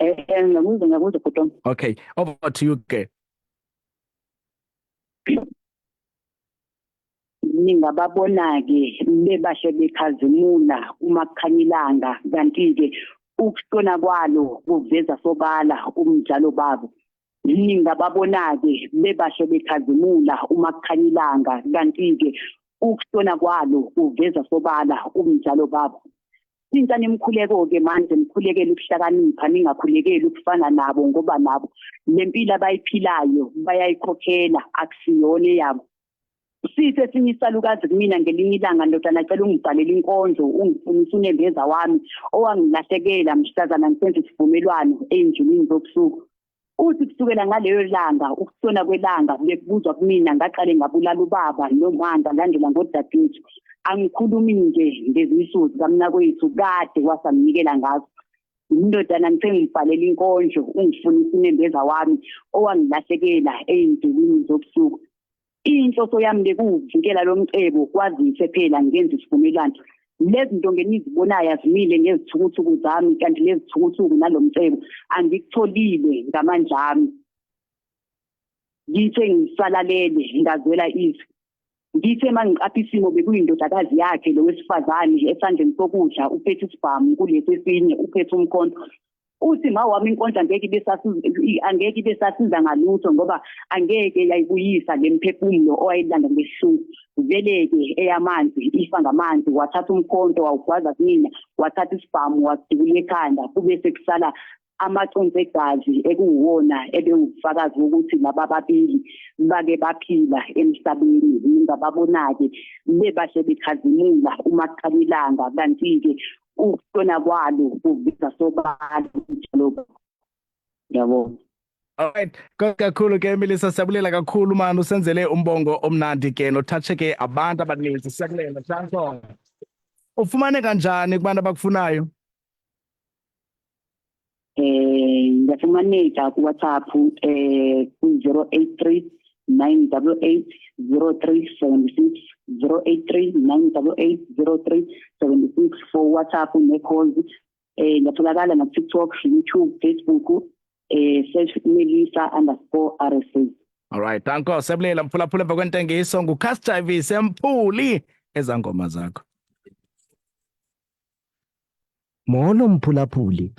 Ngiyakuzwa, ngiyakuzwa bhuti wami. Okay, over to you ke. Ningababona-ke bebahle bekhazimula uma kukhanya ilanga, kanti-ke ukushona kwalo kuveza sobala umdlalo babo. Ningababona-ke bebahle bekhazimula uma kukhanya ilanga, kanti-ke ukushona kwalo kuveza sobala umdlalo babo. Thinta nimkhuleko-ke manje, nikhulekele ukuhlakanipha, ningakhulekeli ukufana nabo, ngoba nabo le mpilo abayiphilayo bayayikhokhela, akusiyona eyabo. Sithe esinye isalukazi kumina ngelinye ilanga, ndodana, cela ungibhalele inkondlo, ungifunise unembeza wami owangilahlekela mhlazana ngisenza isivumelwano ey'njulwini zobusuku. Uthi kusukela ngaleyo langa ukushona kwelanga bekubuzwa kumina, ngaqale ngabulala ubaba noma ngalandela ngodadewethu. Angikhulumi nje ngezisu zikamnakwethu kade wasamnikela ngazo. Indodana, ngithe ngibhalela inkondlo, ungifunisa unembeza wami owangilahlekela ey'ndukwini zobusuku. Inhloso yami bekuwukuvikela lo mcebo, kwazise phela ngenza isivumelwano. Lezi zinto ngenizibonayo azimile ngezithukuthuku zami, kanti lezi thukuthuku nalo mcebo angikutholile ngamandla ami. Ngithe ngisalalele ngazwela izwi. Ngithe mangiqapha isimo bekuyindodakazi yakhe lo wesifazane, esandleni sokudla uphethe isibhamu, kulesi esinye uphethe umkhonto. Uthi ma wami inkondla angeke ibe sasiza, angeke ibe sasiza ngalutho, ngoba angeke yayibuyisa le mphefumulo owayilanda ngesihluku. Vele-ke eyamanzi ifa ngamanzi. Wathatha umkhonto wawugwaza kumina, wathatha isibhamu wasidubula ekhanda, kube sekusala amaconsi egazi ekuwuwona ebewubufakazi wokuthi laba babili bake baphila emhlabeni. Ningababona-ke bebahle bekhazimula uma kukhanya ilanga, kanti-ke ukushona kwalo kuveza sobala njalo. Ngiyabonga. Alright, kakhulu ke Melissa, siyabulela kakhulu mani, usenzele umbongo omnandi ke nothatshe ke abantu abaninzi. Siyakulela, danko. Ufumane kanjani kubantu abakufunayo? Ngiyafumaneka ku WhatsApp ku 083 988 0376, 083 988 0376 for WhatsApp ne calls. Ngiyatholakala na TikTok, YouTube, Facebook, search Melissa_RSA. Alright, danko, siyabulela mphulaphula. Emva kwentengiso nguCass Emphuli ezangoma zakho. Molo mphulaphuli,